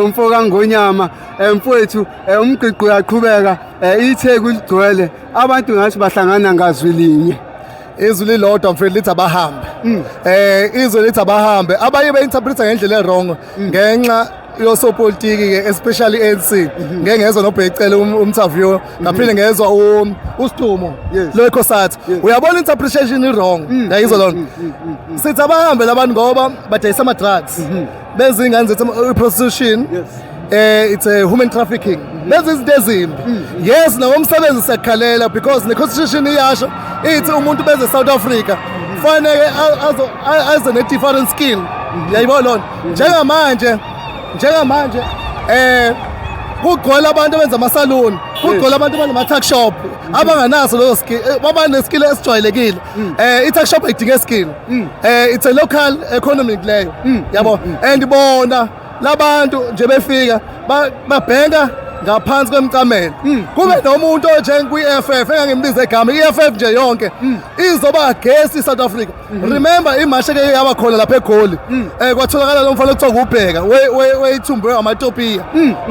Umfo kaNgonyama, mfowethu, umgqigqo uyaqhubeka, iTheku ligcwele abantu, ngathi bahlangana ngazwi linye. Izwi lilodwa, mfethu, lithi abahambe. Izwi lithi abahambe. Abanye be-interpreta ngendlela e-wrong ngenxa yosopolitiki ke, especially ANC. Ngeke ngezwa noBheki Cele um-interview, ngaphinde ngezwa uSidumo lo eCOSATU. Uyabona, interpretation i-wrong, ngiyayizwa lona. Sithi abahambe labantu ngoba badayisa ama-drugs, benza ingane zethu i-prostitution, it's a human trafficking, benza izinto ezimbi. Yes, nawomsebenzi siyakhalela because ne-constitution iyasho, ithi umuntu beze South Africa fanele aze ne-different skill. Uyayibona lona? Njengamanje kugcwele abantu abenza amasaluni, kugcwele abantu abanama-tuck shop abanganaso lezo skill, abane-skill esijwayelekile. I-tuck shop ayidinge skill, it's a local economy leyo, yabo. And bona labantu nje befika babhenka ngaphansi kwemicamelo, kube nomuntu onjengkwi-EFF, engangimbiza egama i-EFF nje yonke izoba against i-South Africa. Remember imashe ke yaba khona lapha eGoli, kwatholakala lo mfana okuthiwa ubheka weyithumbe amaTopiya.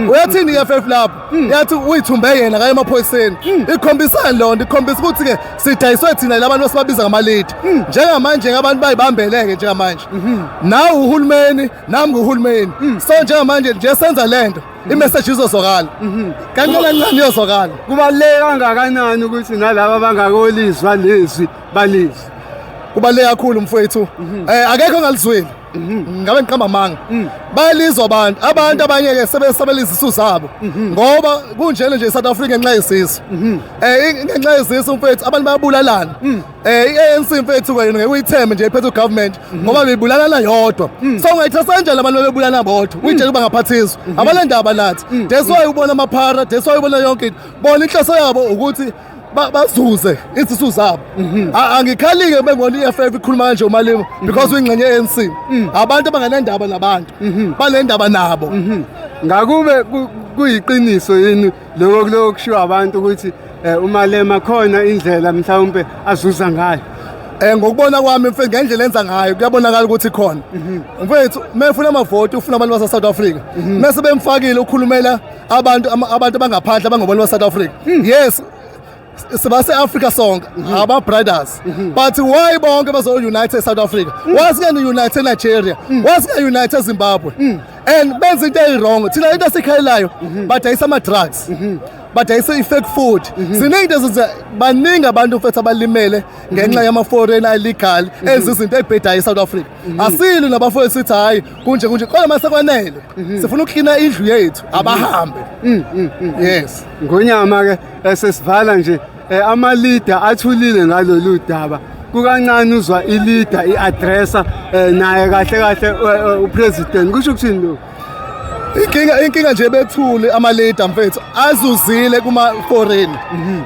Uyathini i-EFF lapho? Yathi uyithumbe yena kaye emaphoyiseni. Ikhombisani loo nto? Ikhombisa ukuthi-ke sidayiswe thina labantu esibabiza ngama-leader. Njengamanje abantu bayibambeleke njengamanje, nawe uhulumeni, nami nguhulumeni. So njengamanje nje senza lento, i-message izozwakala kancane kancane, iyozwakala. Kubaluleke kangakanani ukuthi nalaba abangakolizwa lezwi balizwe? Kubaluleke kakhulu, mfowethu. Akekho ongalizwile, ngabe ngiqamba amanga. Bayalizwa abantu abanye ke sebesabela izisu zabo, ngoba kunjena nje eSouth Africa ngenxa yesisu, ngenxa yesisu, mfethu, abantu bayabulalana. I-ANC, mfethu, kwena ngeke uyithembe nje iphethe ugovernment ngoba bebulalana yodwa. So ungayithatha kanjani abantu bebulana bodwa, uyitshela uba ngaphathiswa abalendaba nathi? That's why ubona amaphara, that's why ubona yonke into. Bona inhloso yabo ukuthi bazuze izisu zabo. Angikhalike bengibona i-EFF ikhuluma kanje uMalema because uyingxenye ye-ANC. Abantu abanganendaba nabantu banendaba nabo. Ngakube kuyiqiniso yini lokho kushiwo abantu ukuthi uMalema khona indlela mhlawumbe azuza ngayo? Ngokubona kwami, mfethu, ngendlela enza ngayo kuyabonakala ukuthi khona, mfethu, mefuna amavoti ufuna abantu base South Africa, mase bemfakile ukhulumela abantu abantu abangaphandle abangobona ba South Africa. Yes, sibase Africa sonke, aba brothers, but why bonke bazo unite South Africa? Wasike unite Nigeria, wasike unite Zimbabwe and benza into eyi-wrong. Thina into esikhalelayo, badayisa ama drugs, badayisa i-fake food, ziningi into ezenza. Baningi abantu, mfethu, abalimele ngenxa yama-foreign illegal enza izinto ey'bhedayo e-South Africa. Asili nabafowethu, sithi hhayi, kunje kunje, kodwa mase kwanele, sifuna ukuklina indlu yethu, abahambe. Yes. Ngonyama ke, sesivala nje, ama-leader athulile ngalolu daba. Kukancane uzwa i-leader i-addressa naye kahle kahle upresident. Kusho ukuthini lokhu? Inkinga nje bethule ama-leader, mfethu, azuzile kuma-foreign.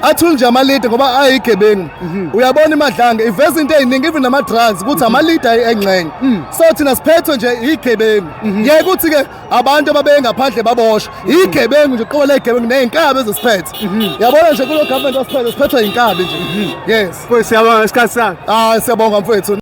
Athule nje ama-leader ngoba ayigebengu. Uyabona, iMadlanga iveza into ey'ningi, even nama-drugs, ukuthi ama-leader engxenye. So thina siphethwe nje igebengu. Yeke ukuthi-ke abantu ababengaphandle baboshwa igebengu nje, qobo ley'gebengu ney'nkabi ezisiphethe. Yabona nje, kulo government osiphethe, siphethwe yinkabi nje. Yes. Siyabonga isikhathi sakho. Ah, siyabonga, mfethu.